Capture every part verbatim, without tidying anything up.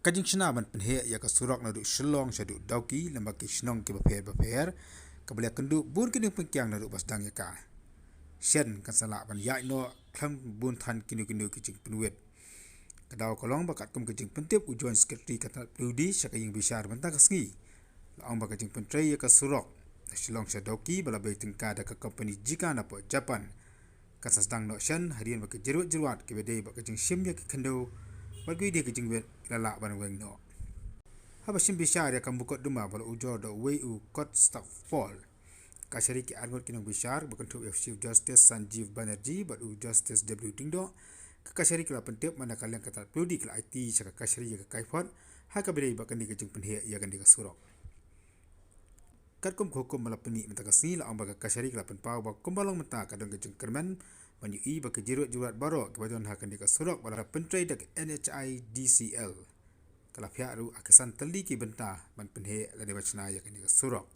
Ka jingshna ban pynheh ïa ka surok naduh Shillong shaduh Dawki lem bad ki shnong kiba pher bapher, kaba la ïakynduh bun ki nongpynkiang naduh ba sdang ïa ka. Shen kan sa lah ban ïaid noh khlem bun than kino kino ki jingpynwit. Ka daw ka long ba katkum ka jingpyntip u Joint Secretary ka tnat P W D sha ka ïing bishar mynta ka sngi, la ong ba ka jingpyntrei ïa ka surok na Shillong sha Dawki ba la bei tyngka da ka kompani Jika napoh Japan kan sa sdang noh shen hadien ba ki jyrwat jyrwat kiba dei bad ka jingshim ïa ki khyndew bad kiwei de ki jingwit ki la lah ban weng noh. Haba shim bishar ïa ka mukotduma ba la ujor da uwei u Court Staff Paul, ka kashari ki arngut ki nongbishar ba kynthup ïa u Chief Justice Sanjeev Banerjee bad u Justice W Diengdoh, ka kashari ka la pyntip ba na ka liang ka tnat P W D ka la aiti sha ka kashari ïa ka kaiphod ha kaba dei bad kane ka jingpynheh ïa kane ka surok. Katkum ka hukum ba la pynmih mynta ka sngi, la ong ba ka kashari ka la pynpaw ba kumba long mynta ka don ka jingkyrmen ban ïohi ba ki jyrwat jyrwat baroh kiba don ha kane ka surok ba la pyntrei da ka N H I D C L ka la phiah ruh ha ki san tylli ki bynta ban pynheh lane ban shna ïa kane ka surok.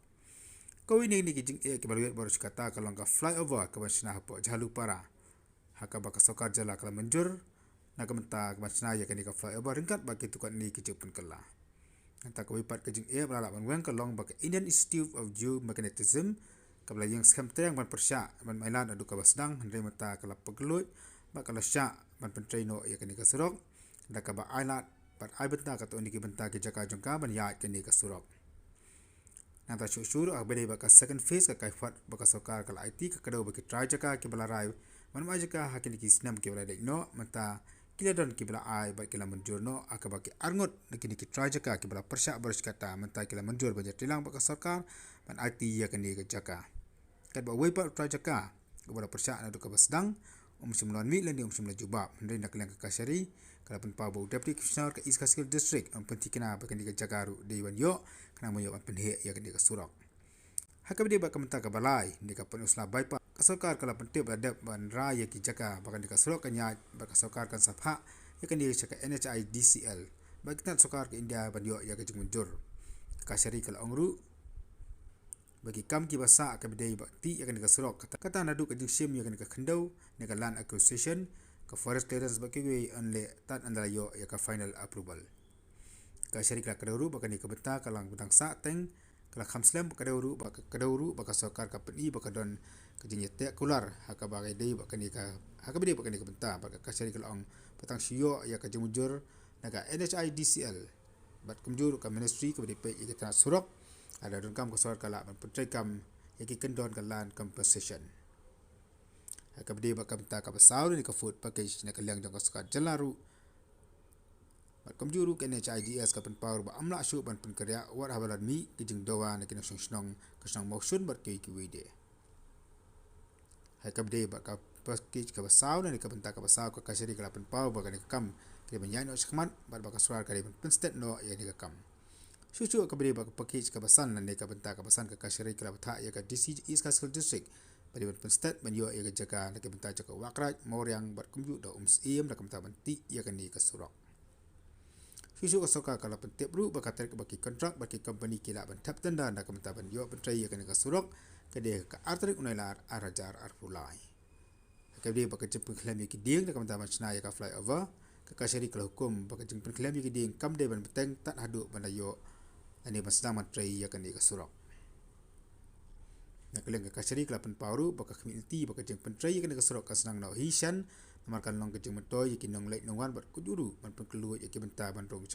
Kawei na kine ki jingeh kiba la wit baroh shi katta ka long ka flyover kaban shna hapoh Jhalupara, ha kaba ka sorkar jylla ka la mynjur na ka bynta kaban shna ïa kane ka flyover ryngkat bad kito katne ki jingpynkylla. Nangta kawei pat ka jingeh ba la lah ban weng ka long ba ka Indian Institute of Geomagnetism, kaba la ïeng skhem triang ban pyrshah ban ai lad naduh kaba sdang, hynrei mynta ka la pynkylla bad ka la shah ban pyntrei noh ïa kane ka surok da kaba ai lad bad ai bynta katto katne ki bynta ki jaka jong ka ban ïaid kane ka surok. Nangta shuh shuh ruh ha kaba dei bad ka second phase ka kaiphod ba ka sorkar ka la aiti, ka kdew ba ki trai jaka kiba la rai ban ym ai jaka ha kine ki snem kiba la dep noh mynta ki la don kiba la ai bad ki la mynjur noh, ha kaba ki arngut na kine ki trai jaka kiba la pyrshah baroh shi katta mynta ki la mynjur ban ïatreilang bad ka sorkar ban aiti ïa kane ka jaka. Katba uwei pat u trai jaka uba la pyrshah naduh kaba sdang um shym la wan mih lane um shym la jubab, hynrei na ka liang ka kashari ka la pynpaw ba u Deputy Commissioner ka East Khasi Hills District un pynthikna ba kane ka jaka ruh dei ban ïoh khnang ban ïoh ban pynheh ïa kane ka surok. Ha kaba dei bad ka bynta kaba lai, ne ka Pynursla Bypass, ka sorkar ka la pyntip ba la dep ban rai ïa ki jaka ba kane ka surok kan ïaid bad ka sorkar kan sa phah ïa kane sha ka N H I D C L bad ki tnat sorkar ka India ban ïoh ïa ka jingmynjur. Ka kashari ka la ong ruh ba ki kam kiba sah kaba dei bad tih ïa kane ka surok, kata, kata naduh ka jingshim ïa kane ka khyndew ne ka land acquisition, ka forest clearance bad kiwei yn leh tad ynda la ïoh ïa ka final approval. Ka kashari ka la kdew ruh ba kane ka bynta ka la dang sah teng, ka la kham slem, ba kdew ruh ba, kdew ruh ba ka sorkar ka pyni ba ka don ka jingïateh kular ha kaba dei bad kane ka, ha kaba dei bad kane ka bynta, bad ka kashari ka la ong ba tang shu ïoh ïa ka jingmynjur na ka N H I D C L bad kumjuh ruh ka ministry kaba dei peit ïa ka tnat surok, lada donkam ka sorkar ka lah ban pyntreikam ïa ki kyndon ka land compensation. Ha kaba dei bad ka bynta kaba saw ne ka food package na ka liang jong ka sorkar jylla ruh, bad kumjuh ruh ka N H I D S ka pynpaw ruh ba ym lah shuh ban pynkynriah wat haba la mih ki jingdawa na ki nongshong shnong ka shnong Mawshun bad kiwei kiwei de. Ha kaba dei bad ka package kaba saw ne ka bynta kaba saw, ka kashari ka la pynpaw ba kane ka kam ka dei ban ïaid noh shakhmat bad ba ka sorkar ka dei ban pynstet noh ïa kane ka kam. Shuh shuh kaba dei bad ka package kaba san ne ka bynta kaba san, ka kashari ka la bthah ïa ka D C East Khasi Hills District ba dei ban pynstet ban ïoh ïa ka jaka na ka bynta jaka Wahkraiñ, Mawriang bad kumjuh da Umsyiem na ka bynta ban tih ïa kane ka surok. Shuh shuh ka sorkar ka la pyntip ruh ba ka tarik ba ki kontrak bad ki kompani ki lah ban thep tender na ka bynta ban ïoh pyntrei ïa kane ka surok ka dei ka ar tarik u Nailar ar hajar arphew lai. Ha kaba dei bad ka jingpynkhlem ïa ki dieng na ka bynta ban shna ïa ka flyover, ka kashari ka la hukum ba ka jingpynkhlem ïa ki dieng kam dei ban bteng tad haduh ban da ïoh lane ban sdang ban trei ïa kane ka surok. Na ka liang ka kashari ka la pynpaw ruh ba ka khmih lynti ba ka jingpyntrei ïa kane ka surok kan sa nang noh hi shen, namar kan long ka jingmyntoi ïa ki nongleit nongwan bad kumjuh ruh ban pynkylluid ïa ki bynta ban rung